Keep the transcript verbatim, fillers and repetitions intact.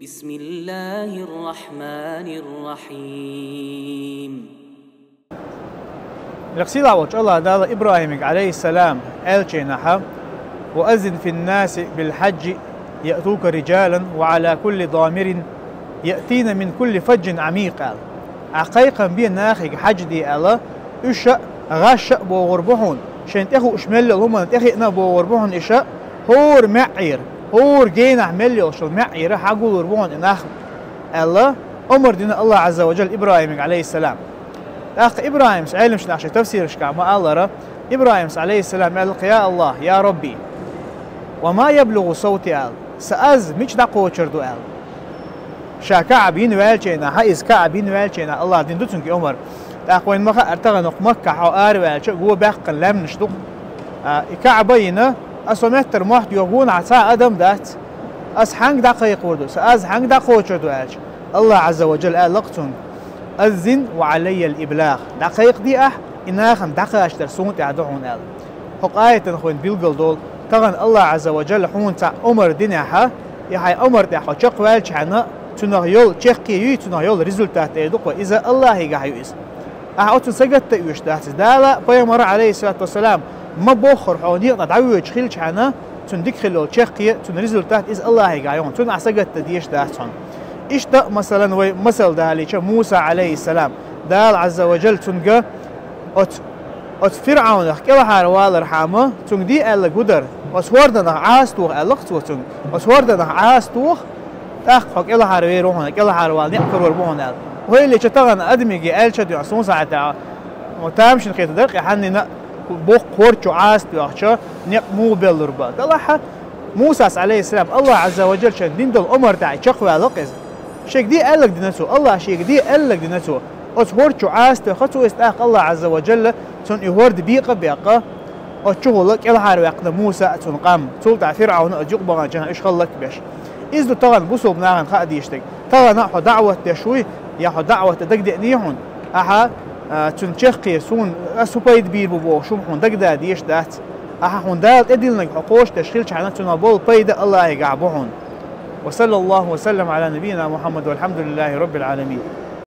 بسم الله الرحمن الرحيم. Лекха сийлахь волчу АллахӀ Дала ИбрахӀимга, Ӏалайхиссалам, аьллачу хенахь: «وأذن في الناس بالحج يأتوك رجالا وعلى كل ضامر يأتين من كل فج عميق», – аьлла. Ахь кхайкхам бе нахе хьаьж де аьлла, уьш а, гӀаш а богӀур бу хьуна, шайна тӀехууш мел йолу хӀуманна тӀехиъна а богӀур бу хьуна уьш а, хӀора маьӀӀера, хӀора генахь мел йолуш йолу маьӀӀера хьагулор бу хьуна и нах, аьлла, омра дина АллахӀ Ӏазза ва Джалла ИбрахӀимга, Ӏалайхиссалам. ТӀаккха ИбрахӀимс, Ӏеламнаха шайн тафсирашкахь ма-аллара, ИбрахӀимс, Ӏалайхиссалам, аьлла: «Я АллахӀ, я Рабби, ва ма яблугӀу савти», – аьлла, «сан аз мича дӀакхочур ду?» – аьлла. Ша КаӀба йина ваьллачу хенахь, иза КаӀба йина ваьллачу хенахь, АллахӀа дина ду цуьнга и омра. ТӀаккха вайна ма-хаъара, тахана хӀокху Маккахь хьо араваьлча а, го баьккхина лаьмнаш ду-кх. А, и КаӀба а йина, аса хӀокху меттара мотт йохо вуьйцу цхьа а адам дац, аса хьаьнга дӀакхайкхор ду, сан аз хьаьнга дӀакхочур ду аьлча, АллахӀ Ӏазза ва Джалла аьлла-кх цуьнга: «أذن وعلي الإبلاغ», дӀакхайкха де ахь, и нахана дӀакхачар суна тӀехь ду хьуна аьлла. ХӀокху аятан хӀокхуьнга билгал долу, тахана АллахӀ Ӏазза ва Джалла хьуна цхьаъ омра динехь, и хьайн омра тӀехь хьо чекхваьллачхьана, цунах йолу чаккхе юй, цунах йолу результат эр ду-кх вай, иза АллахӀигахь ю иза. Ахьа оцунна сагатта а оьшуш дац иза. Дала а, пайхамара а, Ӏалайхиссалату вассалам, ма-боххура хьо некъа тӀе дӀавоьдуш хилчхьана, цунна дика хилла йолу чаккхе, цунна результат иза АллахӀигахь ю хьуна. Цунна ахь сагатта дезаш дац хьуна. Иштта а, масалан, вай масал далийча, Муса, Ӏалайхиссалам, Дала Ӏазза ва Джалла цуьнга оцу, оцу ФирӀавнах кӀелхьара валархьама, цуьнга де аьлларг хӀун дара? «Оцу хӀорданах Ӏаса тоха», – аьлла-кх цо цуьнга. «Оцу хӀорданах Ӏаса тоха, тӀаккха хьо кӀелхьара вер ву хьуна, кӀелхьара вала некъ карор бу хьуна», – аьлла. ХӀокху хӀуманна тахана адамийн аьллачу хенахь, суна сахьтехь, тамашийна хетар дара-кх и, хьанна йина боккха хӀорда чу Ӏаса тоьхча, некъ муха беллар бан. Делахь а, Мусас, Ӏалайхиссалам, АллахӀ Ӏазза ва Джалла шайна дина долу омра тӀехь чекхваьлла-кх иза. Шега де аьлларг дина цо, АллахӀа шега де аьлларг дина цо. Оцу хӀорда чу Ӏаса тоьхна цо иза, тӀаккха АллахӀ Ӏазза ва Джалла цунна и хӀорда бекъа а бекъна, оцу чухула кӀелхьара ваьккхина Муса а, цуьнан къам, цул тӀаьхьа ФирӀавн а, юкъа баханчу хенахь уьш хӀаллак а беш. Иза ду тахана бусулба нахана хаа дезаш дерг. Тахана а хьо даӀват деш вуй, я хьо даӀват дагадеъний хьуна, ахьа, а, цуьнан чаккхе суна, ас хӀун пайда бийр бу бохуш хӀума хьуна дагадала дезаш дац. Ахьа хьуна Дала тӀедиллинарг хьо кхочушдеш хилчхьана, цунах болу пайда АллахӀигахь бу хьуна. وصلى الله وسلم على نبينا محمد والحمد لله رب العالمين.